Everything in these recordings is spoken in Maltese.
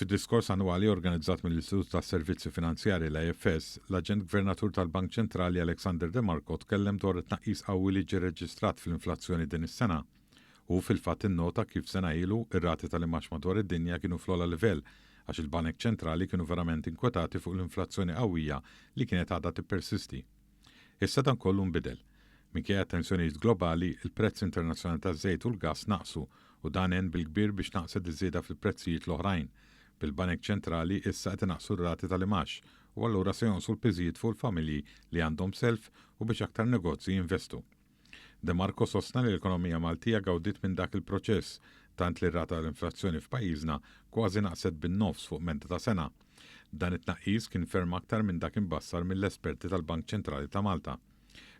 Fid-diskors annwali organizzat mill-Istitut tas-Servizzi Finanzjarji, l-IFS, l-Aġent Gvernatur tal-Bank Ċentrali Alexander De Marco tkellem dwar it-tnaqqis qawwi li ġie reġistrat fl-inflazzjoni din is-sena. Hu fil-fatt innota kif sena ilu, ir-rati tal-imgħax madwar id-dinja kienu fl-ogħla livell għax il-banek ċentrali kienu verament inkwetati fuq l-inflazzjoni qawwija li kienet għadha tippersisti. Issa dan kollu nbidel. Minkejja t-tensjonijiet globali, il-prezz internazzjonali taż-żejt u l-gass naqsu u dan għen bil-kbir biex naqset iż-żieda fil-prezzijiet l-oħrajn, bil-banek ċentrali issa qed inaqqsu r-rati tal-imgħax u allura se jonqsu l-piżijiet fuq il-familji li għandhom self u biex aktar negozji jinvestu. De Marco sostna li l-ekonomija Maltija gawdiet minn dak il-proċess, tant li r-rata tal-inflazzjoni f'pajjiżna kważi naqset bin-nofs fuq medda ta' sena. Dan it-tnaqqis kien ferm aktar minn dak imbassar mill-esperti tal-Bank Ċentrali ta' Malta.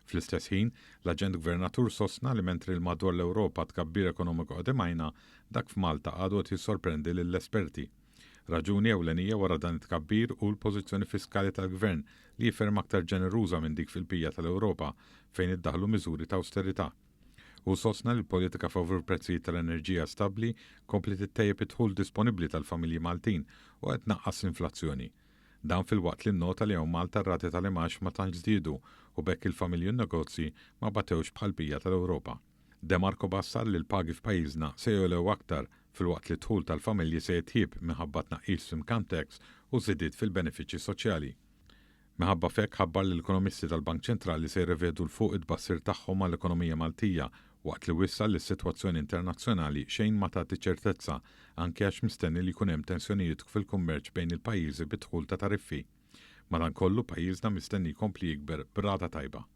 Fl-istess ħin, l-Aġent Gvernatur sostna li mentri l madwar l-Ewropa t-tkabbir ekonomiku qed imajna, dak f'Malta għadu qed jissorprendi lill-esperti. Raġuni ewlenija wara dan it-tkabbir hu l-pożizzjoni fiskali tal-Gvern li hi ferm aktar ġeneruża minn dik fil-bqija tal-Ewropa fejn iddaħħlu miżuri ta' awsterità. Hu sostna li l-politika favur prezzijiet tal-enerġija stabbli kompliet ittejjeb id-dħul disponibbli tal-familji Maltin u qed tnaqqas l-inflazzjoni. Dan filwaqt li nnota li hawn Malta r-rati tal-imgħax ma tantx żdiedu u b'hekk il-familji u n-negozji ma batewx bħall-bqija tal-Ewropa. De Marco bassar li l-pagi f'pajjiżna se jogħlew aktar filwaqt li d-dħul tal-familji se jitjieb minħabba tnaqqis fl-income tax u żidiet fil-benefiċċji soċjali. Minħabba f'hekk ħabbar li l-ekonomisti tal-Bank Ċentrali se jirrevedu 'l fuq it-tbassir tagħhom għall-ekonomija Maltija waqt li wissa li s-sitwazzjoni internazzjonali xejn ma tagħti ċertezza anke għax mistenni li jkun hemm tensjonijiet fil-kummerċ bejn il-pajjiżi bid-dħul ta' tariffi. Madankollu pajjiżna mistenni jkompli jikber b'rata tajba.